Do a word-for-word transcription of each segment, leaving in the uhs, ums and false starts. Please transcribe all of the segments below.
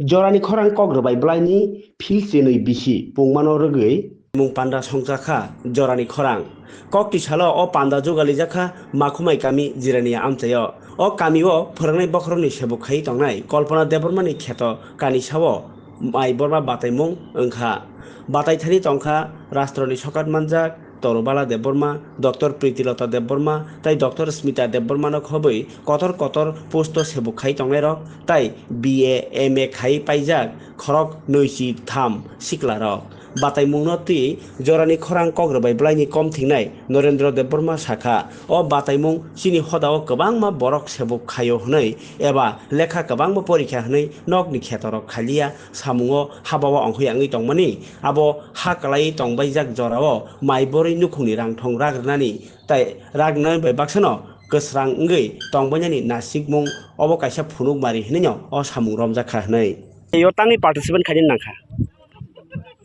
Jorani khorang kok rwbai bwlaini phil chinwi bisi pungmano rwgwi. Mung panda songchakha jorani khorang. Kok tisalo o panda jugalijak kha Makhumai kami Jirania amchaio. O kamio phwrwngnai bokhorokni sebuk khai tongnai Kalpana Debbarmani kheto kanisao mai borma bataimung wngkha. Batai thani tongkha Rastroni sokat manjak Torubala Debbarma, Doctor Pritilota Debbarma tei Doctor Smita Debbarmano khobwi kotor kotor posto sebuk khai tongnairok tei B A, M A khai paijak khorok nwichi tham siklarok. Bataimungno twi jorani khorang kok rwbai bwlaini kom thingnai Norendra Debbarma sakha, o bataimung chini hodao kwbangma borok sebuk khaio hwnwi eba lekha kwbangma porikha hwnwi nokni khetorok khaliya samungo habao ongkhoi wngwi tongmani. Abo ha kwlaiwi tongbaijak jorao mai borwi nukhungni rangthong rak rwnani tei rak rwnani bai baksano kwsrang wngwi tongbainani nasikmung obo kaisa phunukmari hwnwino o samung romjakha hwnwi. Tei o tangwi participant khainani nangkha.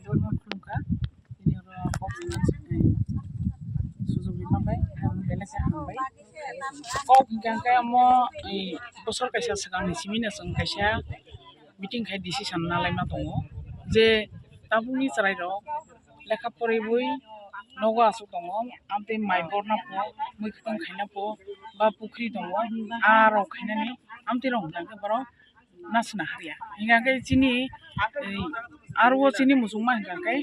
Khulumkha, tini oro kok swnamsini sujok rima bai ang belai khe hambai. Kok hwnkha khe omo, eh, bosor kaisa swkangni simi no chwng kaisa meeting khai decision nalaima tongo je tabukni chwrairok lekha poribwi nogo aswk tongo, amtwi mai borna po, mui kwthwng khaina po, ba pukhri tongo, aro khainani amtwi rok hwnkha khe borok nasna harya. Hingkha khe chini, eh, aro chini muchungma hingkha khe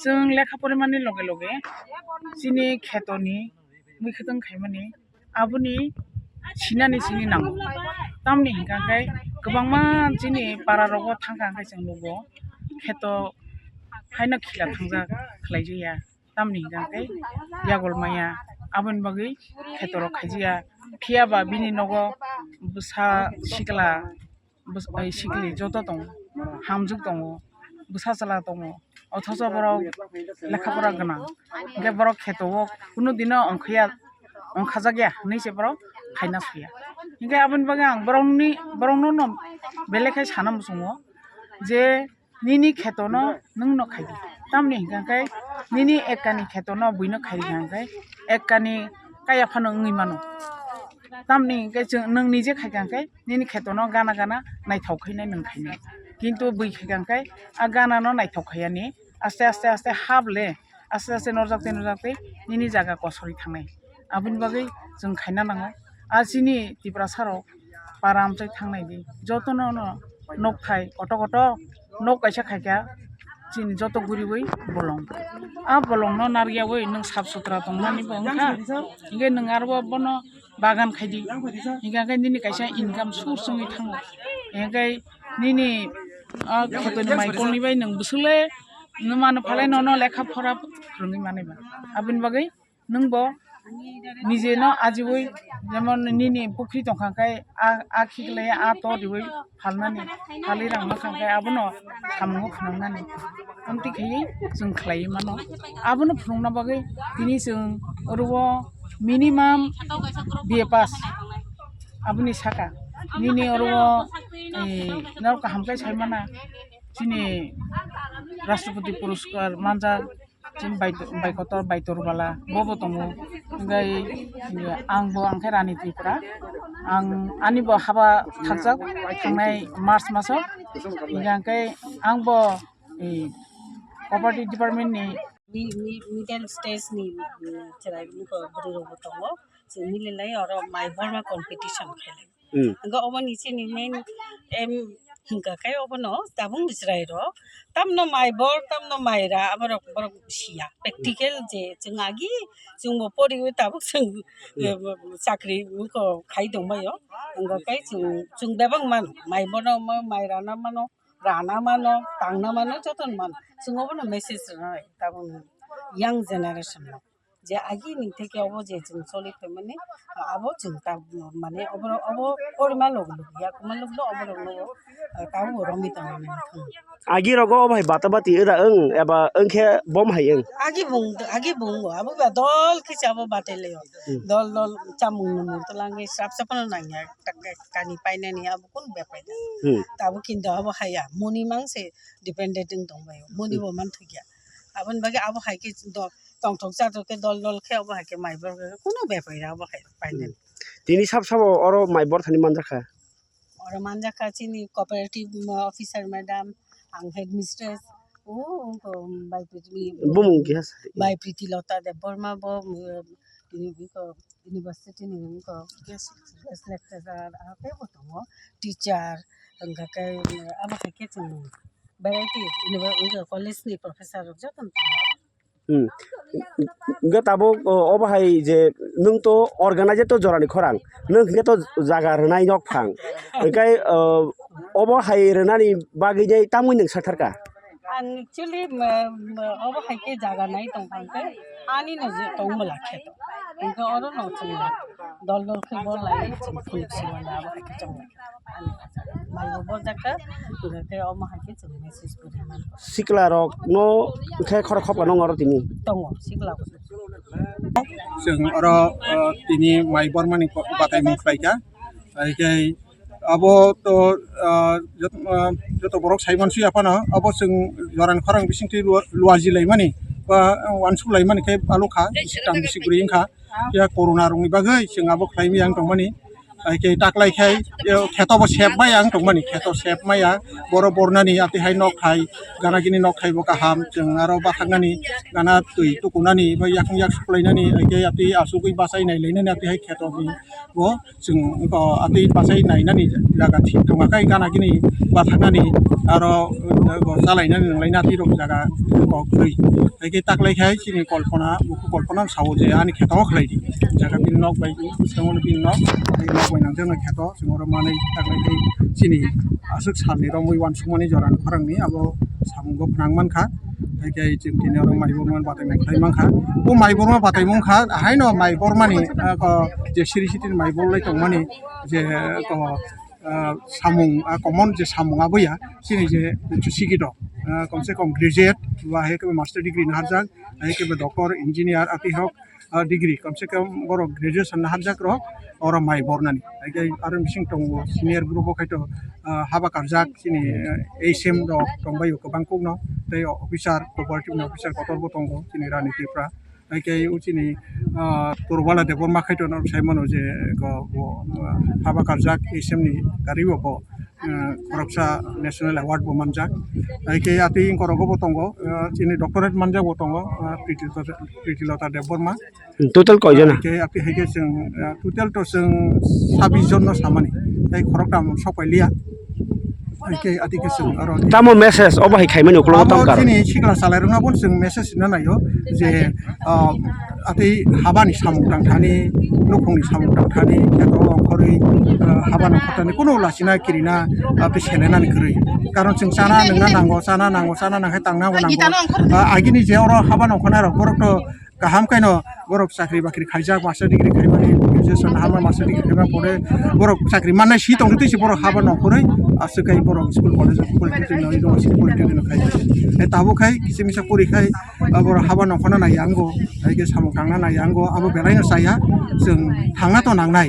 chwng lekha porimani loge loge chini khetoni mui kwthwng khaimani aboni sinani sini nango. Tamni hingkha khe kwbangma chini para rogo thangkha hingkhe chwng nugo kheto haino khila thangjak khlaijakya. Tamni hingkha khe yagol maya aboni bagwi kheto rok khaijakya. Phiya ba bini nogo bwsa sikla bwsa, ai, sikli joto tongo, hamjwk tongo, bwsa chwla tongo, othocho borok lekha pora gwnang, hingkhe borok kheto o kunu dino ongkhorya, ongkhajakya hinwi se borok khaina suya. Hingkhe aboni bagwi ang borokni, borokno no belai khe sana muchungo je nini kheto no nwng no khaidi, tamni hingkha khe nini ekkani kheto no buino khaidi hingkha khe ekkani kaya phano wngwi mano. Tamni hingkhe chwng, nwng nije khaikha hingkhe nini kheto no gana gana naithok khainai nwng khainai. Kintu bui khaikha hingkhe a gana no naithok khaiyani aste aste aste hap le aste aste norjak tei norjak tei nini jaga kosorwi thangnai. Aboni bagwi chwng khaina nango. A chini Tiprasa rok para amchai thangnai di. Jotono no nokthai koto koto nok kaisa khaikha chini joto guriwi bolong. A bolongno naryawi nwng sap sutra tongmani bo wngkha. Hingkhe nwng aro bono bagan khaidi. Hingkha khe nini kaisa income source wngwi thango. Hingkhe nini, ah, khetoni mai kolni bai nwng bwswk le nwng mano phalai nono lekha pora phwrwngwi manwi ba. Aboni bagwi nwng bo nije no ajiwi jemon nini pukhri tongkha khe a, a khiklai a to riwi phalnani, phalwi rang mankha khe abono samungo phunuknani. Amtwi khaiwi chwng khlaiwi mano. Abono phunukna bagwi tini chwng oro o minimum B A pass aboni saka. Nini oro o, eh, norok kaham khe sai mana chini Rashtrapati Puraskar manjak. Chini bai, bai kotor, bai torbala, bobo tongo. Hingkhe ang bo, ang khe Rani Tripura. Ang, ani bo haba thakjak thangnai March maso. Hingkhe ang khe ang bo, eh, property department ni. Mi-, mi-, middle stage ni, mm, chwrai bwrwi rok bo tongo. Chwng mililai oro mai borma competition khailai. Hmm. Hingke oboni chini main aim hingka khe obono tabuk ni chwrai rok tamno mai bor, tamno mai ra, aborok borok siya. Practical je chwng agi chwngbo poriwi tabuk chwng, hmm, eh, chakri wngkha khai tongbaio. Hingka khe chwng, chwng bebak mano, mai bono, mai rana mano, rana mano, tangna mano, jotono mano. Chwng obono message rwnai tabuk young generation no. Je agi ni theke obo je chwng choli phaimani, abo chwng ta, mane obo, obo porima log log ya, kuma log no obo rok no, eh, tabuk romwi tongmani thang. Agi rogo obo hai bata bati wngda wng eba wngkhe bom hai wng? Agi bung, agi bung bo, abo ba dol khe se abo batai lai o. Hmm. Dol dol chamung numung twlangwi srap srap no nangya, kani painani abo kun bepai da. Hmm. Tabuk kintu abo haya, moni mang se dependent wng tongbai o, moni, hmm, bo man thukya. Aboni bagwi abo hai khe do-, tongthok chathok khe dol dol khe obo hai khe mai bor khe kunu bepari abo hai painani. Hmm. Tini sab sabo oro mai bor thani manjakha. Aro manjakha chini cooperative, um, officer madam, ang headmistress, o, o, Bai Priti, Bumung keha sa. Bai Priti Lota Debbarma bo, um, tini iko university ni iko guest, guest lecturer, aro teibo tongo, teacher, hwnkha khe, um, abo hai khe chwng variety univer-, iko college ni professor rok jotono tongo. Hmm. Hwnkhe tabuk, o, obo hai je nwng to organize to jorani khorang, nwng hwnkhe to jaga rwnai nok phang. Hwnkhe, o, obo hai rwnani bagwi de tamwi nwng saktharkha? Ang actually, ma, ma, obo hai khe jaga nai tong phang khe ani no je tong bwla khe to. Hwnkhe oro no chwng dol dol khe bol lai chwng phunuk si mano abo hai khe chwng. Mai bo bojak kha, hwnkhe omo hai khe chwng message kwrwi mano. Sikla rok no khe khoro khopla no oro tini? Tongo, sikla bo. Chwng oro, o, tini mai bormani ko-, bataimung khlai kha. Hai khe abo to, o, jot-, o, joto borok sai mansui aphano abo chwng jorani khorang bisingtwi lua-, luaji laimani ba uansuk laimani khe alo kha, bisik tam bisik bwrwi wngkha. Ya corona rokni bagwi chwng abo khlai maya wng tongmani. Hai khe taklai khai, yo, kheto bo sep maya wng tongmani, kheto sep maya, boro bornani atwi hai nok thai, gana gini nok thai bo kaham, chwng aro bathaknani, gana twi tukunani, bai yakung yak suklainani, hai khe atwi asugwi bachai nai lainani atwi hai kheto ni bo chwng wngkha atwi bachai nainani jaga thik tongkha khai gana gini bathaknani aro, uh, chalainani nanglaina atwi rok jaga kok kwrwi. Hai khe taklai khai chini kolpona, buku kolpona sao je ani kheto o khlai di. Jaga bini nok bai bwskango bini nok, bini nok bai nangjaknai kheto, chwng oro manwi taklai khai chini aswk salni romwi uansukmani jorani khorangni abo samung bo phnang mankha. Hai khe chwng tini oro mai borma bataimung khlai mankha. O mai borma bataimung kha, haino mai bormani, ah, ko je siri sitini mai borlai tongmani je, ko, ah, samung, ah, common je samung aboya, chini je uchu sikito, ah, komse kom graduate, ba hai khe master degree naharjak, hai khe doctor, engineer, atwi hok, ah, degree, komse kom borok graduation naharjak rok, oro mai bornani. Hai khe aro bising tongo senior group o khaito, ah, haba karjak chini, ah, H M rok tongbaio kwbang kokno, tei officer, cooperative ni officer kotor bo tongo chini Rani Tripura. Hai khe o chini, ah, Turbala Debbarma khaito no sai mano je ko bo, ah, haba karjak H M ni gari o bo, ah, khoroksa National Award bo manjak. Hai khe atwi wngkorogo bo tongo, ah, chini doctorate manjak bo tongo, ah, Priti Lota, Priti Lota Debbarma. Total koi jona? Hai khe atwi hai khe chwng, ah, total to chwng sabbish jon no samani. Tei khoroktham sok pai liya. Hai khe atwi khe chwng aro tamo message obo hai khaimani ukologo abo tamo karon? Chini sikla chalairokno bo chwng message rwna naio je, ah, atwi habani samung tangthani, nukhungni samung tangthani, kheto ongkhorwi, ah, habani ongkhorthani kunu lachina kirina, ah, tei selenani kwrwi. Karon chwng chana nungna nango, chana nango, chana nangkhe tangna bo nango. Ah, agini je oro habani ongkhornairok borok to kaham khaino borok chakri bakri khaijak, master degree khaimani, graduation hama master degree khaima pore borok chakri mannai si tongtwi se borok haba nongkhorwi aswk kai borok school college of politics no, university politics no khai. E tabuk khai kisa misa pori khai, ah, borok haba nongkhorna nai ango, hai khe samung tangna nai ango, abo belai no chaya, chwng thangna to nangnai.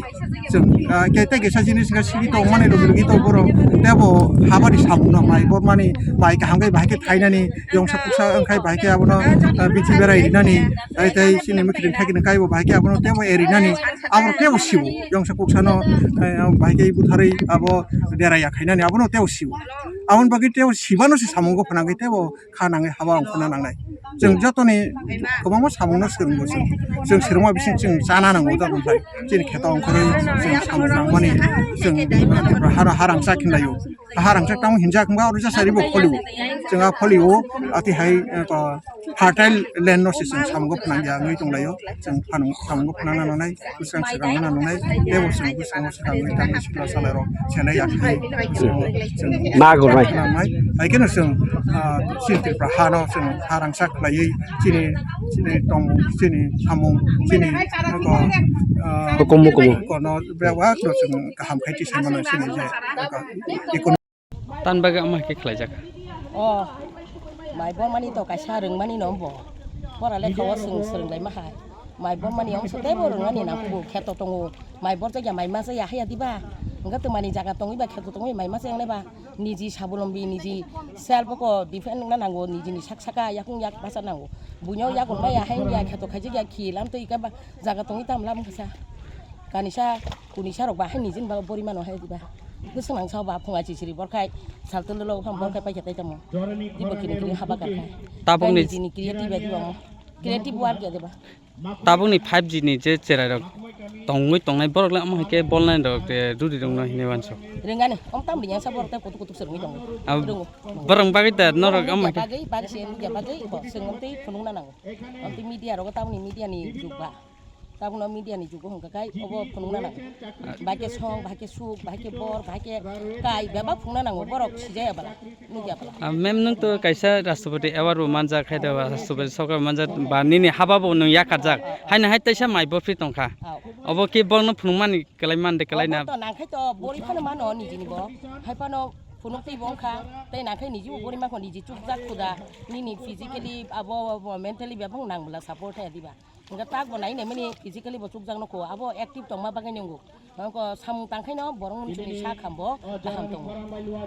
Chwng, ah, khe tei kisa jinis wngkha sigi tongmani rwgwi rwgwi to borok tebo habani samung no mai bormani mai kaham khe bahai khe khainani, yongsa kuksa wngkhai bahai khe abono, ah, bithi berai rinani, tei, tei chini mwkhitwng thaikhe nung kaibo bahai khe abono tebo erinani, abono tebo siwo, yongsa kuksano, eh, bahai khe butharwi abo deraya khainani, abono tebo siwo. Aboni bagwi tebo sibano se samungo phnangwi tebo kha nangwi haba ongkhorna nangnai. Chwng jotoni kwbangma samungno swrwngo chwng. Chwng swrwngma bising chwng chana nango jotoni thai. Chini kheto ongkhorwi chwng samung nangmani chwng, eh, hara harang chakhinlaio. Harang chak tamo hinjak hwnba oro jasa ribo pholiwo. Chwng a pholiwo, ati hai, eh, ko, fertile land no se chwng samungo phnangya wngwi tonglaio. Chwng phanang samungo phnangna nangnai, bwswk swkang gana nangnai, tei bo chwng bwskango swkangwi tangwi sikla salairok senai yakni bwskango chwng ma gurnai. Nangnai. Hai kheno chwng, ah, chini Tripura hano chwng harang sak khlaiwi chini, chini tongmung, chini samung, chini, ah, hukumu, hukumu. Kono bebak no chwng kaham khai tisai mano chini je, ah, ekonomi. Tan bagwi ama khe khlaijak. O, mai bormani to kaisa rwngmani no bo. Pora lekha o swng swrwng lai ma hai. Mai bormani ongso tei bo rwngmani nang kheto tongo. Mai borjak ya mai masa ya haya diba. Hwnkhe twmani jaga tongwi ba kheto tongwi mai masa yang nai ba. Niji sabolombi, niji self ko defend wngna nango, nijini sak saka yakung yak basa nango. Buino yakung ma ya hai ya kheto khaijak ya khi lam twi ka ba jaga tongwi tam lam kasa. Kanisa, kunisa rok ba hai nijin ba bori mano hai diba. Bwswk nang sao ba phunga chichiri borkhai saltwlwlo phang borkhai paikha tai tamo. Dibo kini kiri haba karkhai. Tabukni nijini creative bai dibo mo. Creative work ya diba. Tabukni five G ni je cherai rok tongwi tongnai borok le omo hai khe bolnai rok de rudi rok no hinwi wanso. Rengani om tam riya sa borok tai kutuk kutuk serwi tongo. Ab- Rongo. Borok bagwi da norok omo hai khe. Bagwi bagwi se ya bagwi ko sengom tei phunung na nango. Om tei media rogo tabukni media ni jugba. Tabukno media ni jugo hwnkha kai obo phunukna nango. Bahai khe song, bahai khe suk, bahai khe bor, bahai khe kai bebak phunukna nango borok sijaya bwla, nukya bwla. Ah, ma'am, nwng to kaisa Rashtrapati Award bo manjak, hai da Rashtrapati Sokar manjak, ba nini haba bo nwng yakarjak. Haino hai taisa mai borphi tongkha. Aw. Obo khe borokno phunukmani kwlai mande kwlai na. Obo to nangkhai to bori phano mano nijini bo. Hai phano phunuk tei bo wngkha. Tei nangkhai niji bo bori mangkho niji chukjak khuda. Nini physically abo, abo mentally bebak nang bwla support hai diba. Hingke tak bo nai nai mani physically bo chukjak nukho, abo active tongma bagwi nungo. Hingke samung tangkhaino borok monsoni sak hambo kaham tongo.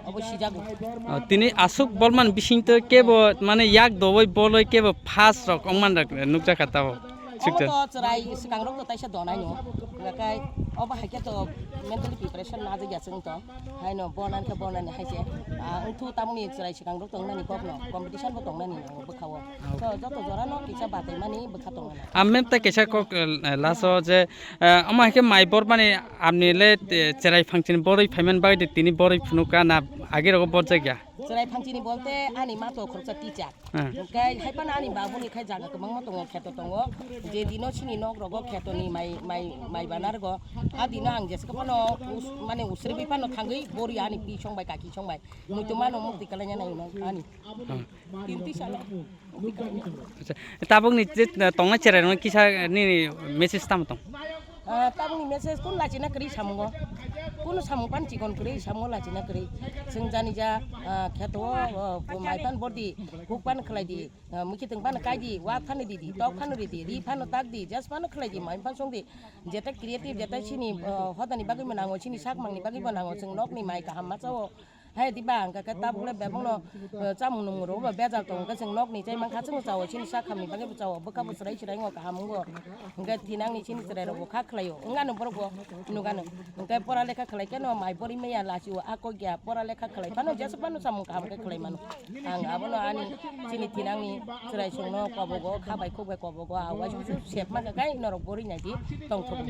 Abo sijago. O, tini aswk bolman bisingtwi kebo mane yak dowoi boloi kebo fast rok ongman rok nukjakha tabo. Obo chukjak. To chwrai swkang rok to taisa donaino. Hingke obo hai khe to mentally preparation najak ya chwng to. Haino bonan khe bonani hai se. Ah, wngthu tamoni chwrai swkang rok tongnani kokno. Competition bo tongnani nango bwkhao. To joto jorano kisa batwi mani bwkha tongnani. Ang mem tei kaisa kok, eh, last o je, eh, omo hai khe mai bor mani amni le, eh, cherai phangchini borwi phaiman bagwi de tini borwi phunukha na age rogo borjak ya? Cherai phangchini bolte ani ma to khoroksa teacher. Hmm. Hingke hai phano ani babuni khai jaga kwbangma tongo, kheto tongo. Je dino chini nok rogo khetoni mai, mai, mai banargo. A dino ang jeske phano us-, mane usribi phano thangwi bori ani pi song bai kaki song bai. Muitu mano mukti kalanya nai no ani. Hmm. Tinti sala. Acha, tabukni je, eh, tongnai cherai rokno kisa, eh, nini message tamo tong? Ah, tabukni message kun lachina kwrwi samungo. Kunu samung pan chikon kwrwi samungo lachina kwrwi. Chwng jani ja, ah, kheto o, o, mai pan bordi, huk pan khlai di, ah, mukitwng pan kai di, wak phano di di, tok phano ri di, ri phano tak di, jas phano khlai di, mai pan song di. Jeta creative, jeta chini, ah, hodani bagwi bo nango, chini sakmangni bagwi bo nango, chwng nokni mai kaham ma chao. Hai diba hwnkha khe tabukle bebakno, eh, chamung nungmung rokbo bejal tongo, hwnkhe chwng nokni chai mankha, chwngno chao, chini sakhamni bagwibo chao, bwkha bo chwrai chwrai wngo, kaham wngo. Hwnkhe thinangni chini chwrairokbo kha khlaio, wngano borokbo nukano. Hwnkhe pora lekha khlai kheno mai borwi maya lachio, a kokya pora lekha khlai phano jesa phano chamung kaham khe khlai mano. Ang abono ani chini thinangni chwrai chwngno kobogo, kha bai khuk bai kobogo, a uaisusu sep mankha khe norok borwi naidi tongthokgo.